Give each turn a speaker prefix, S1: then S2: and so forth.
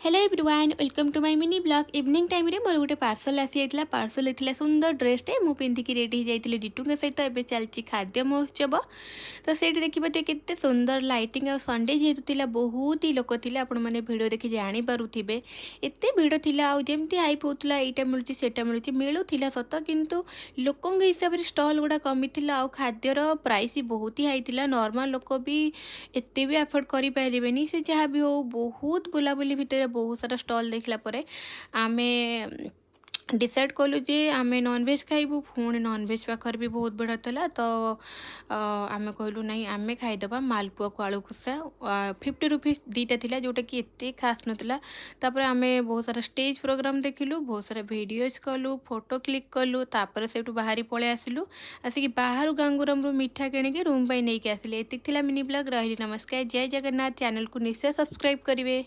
S1: Hello everyone, welcome to my mini vlog. Evening ଟାଇମ୍ରେ ମୋର ଗୋଟେ ପାର୍ସଲ୍ ଆସିଯାଇଥିଲା। ପାର୍ସଲ୍ ଥିଲା ସୁନ୍ଦର ଡ୍ରେସ୍ଟେ। ମୁଁ ପିନ୍ଧିକି ରେଡ଼ି ହେଇଯାଇଥିଲି ଡିଟୁଙ୍କ ସହିତ। ଏବେ ଚାଲିଛି ଖାଦ୍ୟ ମହୋତ୍ସବ। ତ ସେଇଠି ଦେଖିପାରୁଥିବେ କେତେ ସୁନ୍ଦର ଲାଇଟିଂ। ଆଉ ସଣ୍ଡେ ଯେହେତୁ ଥିଲା, ବହୁତ ହି ଲୋକ ଥିଲେ। ଆପଣମାନେ ଭିଡ଼ିଓ ଦେଖି ଜାଣିପାରୁଥିବେ ଏତେ ଭିଡ଼ ଥିଲା। ଆଉ ଯେମିତି ହାଇପ୍ ହେଉଥିଲା, ଏଇଟା ମିଳୁଛି, ସେଇଟା ମିଳୁଛି, ମିଳୁଥିଲା ସତ, କିନ୍ତୁ ଲୋକଙ୍କ ହିସାବରେ ଷ୍ଟଲ୍ ଗୁଡ଼ା କମିଥିଲା ଆଉ ଖାଦ୍ୟର ପ୍ରାଇସ୍ ବହୁତ ହି ହାଇ ଥିଲା। ନର୍ମାଲ୍ ଲୋକ ବି ଏତେ ବି ଆଫୋର୍ଡ଼ କରିପାରିବେନି। ସେ ଯାହା ବି ହଉ, ବହୁତ ବୁଲାବୁଲି ଭିତରେ ବହୁତ ସାରା ଷ୍ଟଲ୍ ଦେଖିଲା ପରେ ଆମେ ଡିସାଇଡ଼୍ କଲୁ ଯେ ଆମେ ନନଭେଜ୍ ଖାଇବୁ। ପୁଣି ନନଭେଜ୍ ପାଖରେ ବି ବହୁତ ଭିଡ଼ ଥିଲା। ତ ଆମେ କହିଲୁ, ନାଇଁ, ଆମେ ଖାଇଦେବା ମାଲପୁଆକୁ ଆଳୁ କଷା। 50 ରୁପିଜ୍ ଦୁଇଟା ଥିଲା, ଯେଉଁଟାକି ଏତେ ଖାସ୍ ନଥିଲା। ତାପରେ ଆମେ ବହୁତ ସାରା ଷ୍ଟେଜ୍ ପ୍ରୋଗ୍ରାମ୍ ଦେଖିଲୁ, ବହୁତ ସାରା ଭିଡ଼ିଓଜ୍ କଲୁ, ଫଟୋ କ୍ଲିକ୍ କଲୁ। ତାପରେ ସେଇଠୁ ବାହାରି ପଳେଇ ଆସିଲୁ। ଆସିକି ବାହାରୁ ଗାଙ୍ଗୁରାମରୁ ମିଠା କିଣିକି ରୁମ୍ ପାଇଁ ନେଇକି ଆସିଲେ। ଏତିକି ଥିଲା ମିନି ବ୍ଲଗ୍। ରହିଲି, ନମସ୍କାର, ଜୟ ଜଗନ୍ନାଥ। ଚ୍ୟାନେଲକୁ ନିଶ୍ଚୟ ସବସ୍କ୍ରାଇବ୍ କରିବେ।